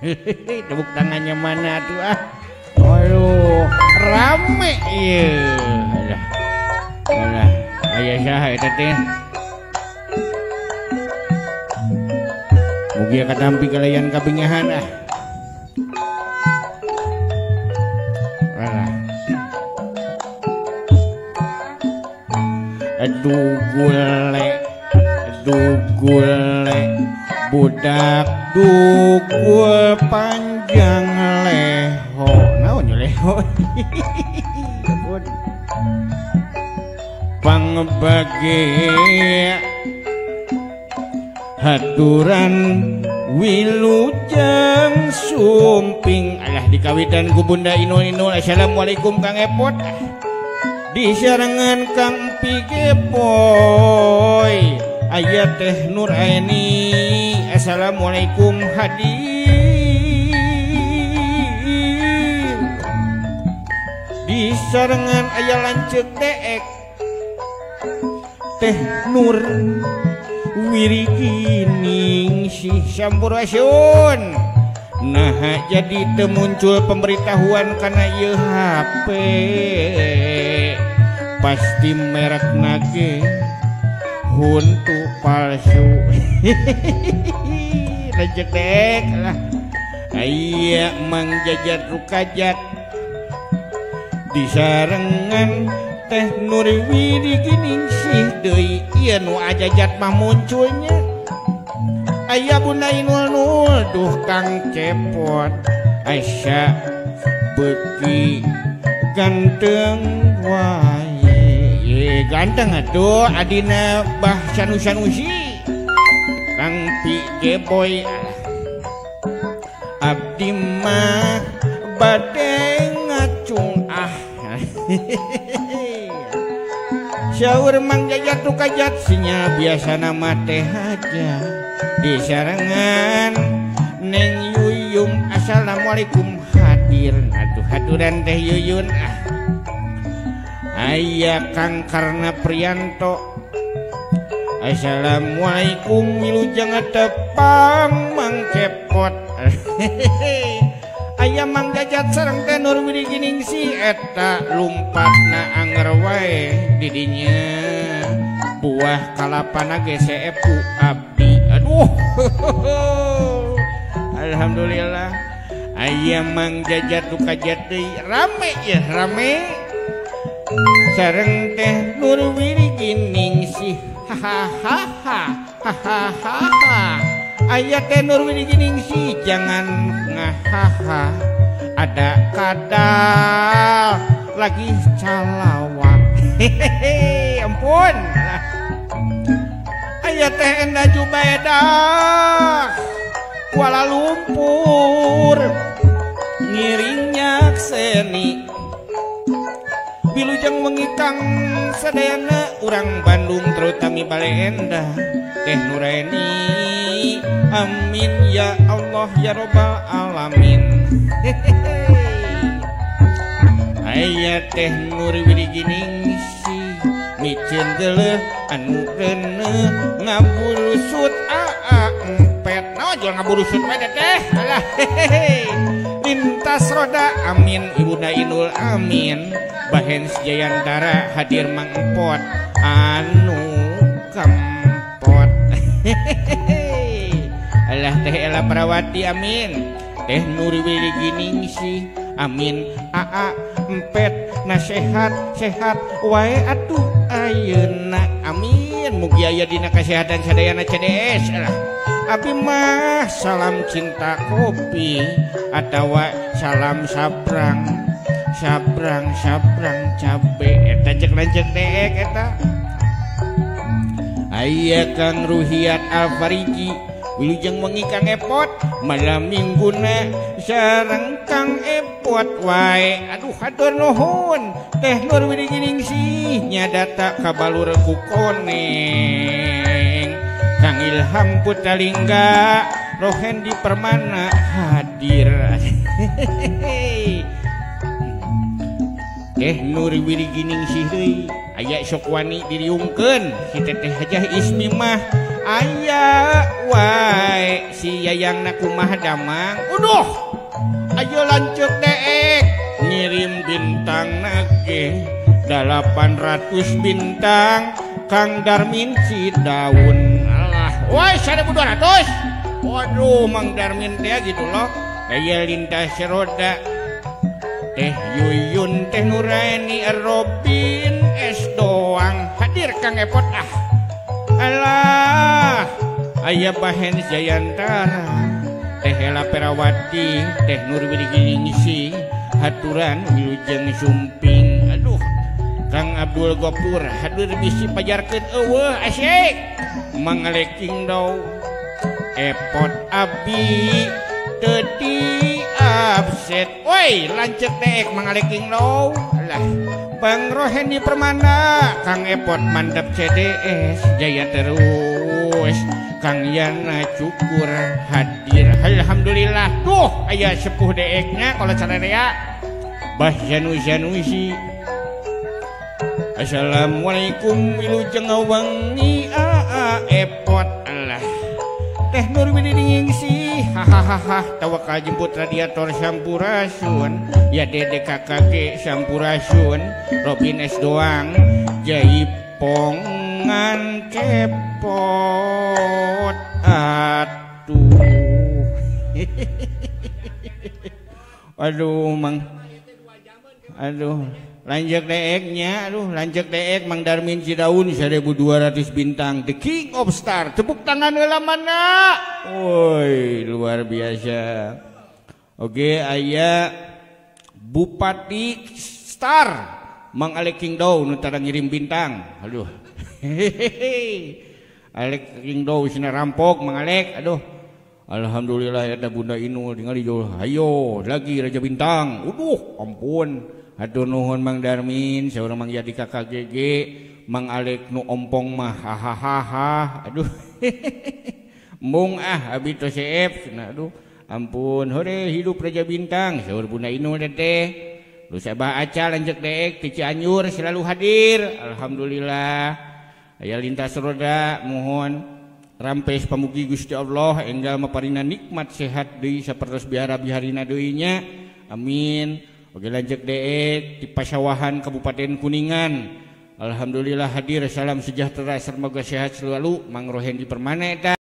Tepuk tangannya mana tuh ah. Aduh, rame ieu. Alah. Alah, aya saha eta teh? Mugia katampi kalayan kabingahan ah. Alah. Dugule, dugule, budak dugul panjang leho. Naon leho? Ampun. Pangbage haturan wilujeng sumping. Alah dikawitan ku Bunda Inul Inul. Assalamualaikum Kang Epot. Disarengan Kang Pige Boy. Aya Teh Nur Aini. Assalamualaikum hadir. Disarengan aya lanceuk deek Teh Nur Wirigining sih sampurasun. Nah jadi teu muncul pemberitahuan kana ieu HP. Pasti merek nage huntu palsu. Lanceuk deek lah. Aya Mang Jajat Rukajat disarengan Teh Nur Wiriginingsih deui. Ieu nu ajajat mah munculnya. Aya Bunda Inul Nul duh Kang Cepot. Aisyah beuki ganteng wae. Ye ganteng atuh adina Bah Sanu-Sanusi. Kang Pi Geboy. Abdi mah bade ngacung ah. Syaur Mang Jajat Rukajat sinyal biasana mah teh aja. Disarengan Neng Yuyum. Assalamualaikum hadir. Aduh haturan Teh Yuyun ah. Aya Kang Karna Prianto. Assalamualaikum wilujeng tepang Mang Cepot. Aya Mang Jajat sareng Teh Nur Wiriginingsih eta lumpatna anger wae didinya. Buah kalapana ge seepu abdi. Aduh. Alhamdulillah. Aya Mang Jajat Rukajat deui rame ya rame. Sareng Teh Nur Wiriginingsih. Hahaha hahaha. Aya Teh Nur Wiriginingsih jangan ngahaha. Ada kadal lagi calawak. Hehehe ampun. Aya Teh Enda Jubaedah Kuala Lumpur ngiring nyakseni. Wilujeng wengi Kang sadayana urang Bandung terutami Bale Endah Teh Nuraini. Amin ya Allah ya robbal alamin. Aya Teh Nur Wiriginingsih miceun geuleuh anu reuneuh ngaburusut aa empet. Naon jual ngaburusut wae teh. Alah hehehe. Lintas roda amin Ibunda Inul amin. Bahens Jayantara hadir Mang Empot anu kempot. Alah Teh Ella Perawati amin. Teh Nur Wiriginingsih amin. Aa empet nasehat sehat wae atuh ayeuna amin. Mugi aya dina kasehatan sadayana CDS. Alah abi mah salam cinta kopi atawa salam sabrang sabrang sabrang cabe eta cek lanceuk deek eta. Aya Kang Ruhiat Alfariji wilujeng wengi Kang Epot malam mingguna sareng Kang Epot wae. Aduh hatur nuhun Teh Nur Wiriginingsih nyadata kabalur ku koneng. Kang Ilham Putalingga Rohendi Permana hadir. Teh Nur Wiriginingsih deui aya sok wani diriungkeun si Teteh Hajah Ismi mah Aya wae si Yayang na kumaha damang. Uduh ayo lanjut deek ngirim bintang nage 800 bintang Kang Darmin Cidaun. Alah woi 1200. Waduh Mang Darmin teh gitu loh. Aya lintas roda Teh Yuyun Teh Nuraini Robin es doang hadir Kang Epot ah. Alah aya Bahen Jayantara Teh Hela Perawati Teh Nur Widiginingsih haturan wilujeng sumping. Aduh Kang Abdul Gopur hadir bisi pajarkeun eueuh asyik mangaleking dau Epot abi teu di absen. Woi lanceuk deek mangaleking dau. Alah Bang Roheni Permana Kang Epot mandap CDS jaya terus Kang Yana cukur hadir. Alhamdulillah duh aya sepuh deeknya kalau cararea Bah Janu Janusi. Assalamualaikum wilujeng wengi aa Epot. Alah Teh Nur Widiningsih hahaha tawakal jemput radiator sampurasun ya Dede KKG sampurasun Robin S doang jaipongan cepot atuh. Aduh Mang aduh lanjut deeknya, aduh lanjut deek Mang Darmin Cidaun 1200 bintang The King of Star. Tepuk tangan heula mana. Woi luar biasa. Oke aya Bupati Star Mang Alek King Dow nu tara ngirim bintang. Aduh. Alek King Dow sina rampok Mang Alek. Aduh. Alhamdulillah eta Bunda Inul ningali jauh. Hayo lagi Raja Bintang. Uduh ampun. Aduh nuhun Mang Darmin, saurang Mang Yadi KKGG, Mang Alek nu ompong mah hahaha. Aduh. Embung ah abi teh seep cenah aduh. Ampun, hore hidup Raja Bintang, saur Bunda Inul teh. Lu sabah aca lanjut deek ti Cianjur selalu hadir. Alhamdulillah. Aya lintas roda mohon rampes pamugi Gusti Allah enggal maparina nikmat sehat deui sapertos biara biharina deui nya. Amin. Oke lanjut deek di Pasawahan Kabupaten Kuningan. Alhamdulillah hadir, salam sejahtera semoga sehat selalu Mang Rohendi Permana eta.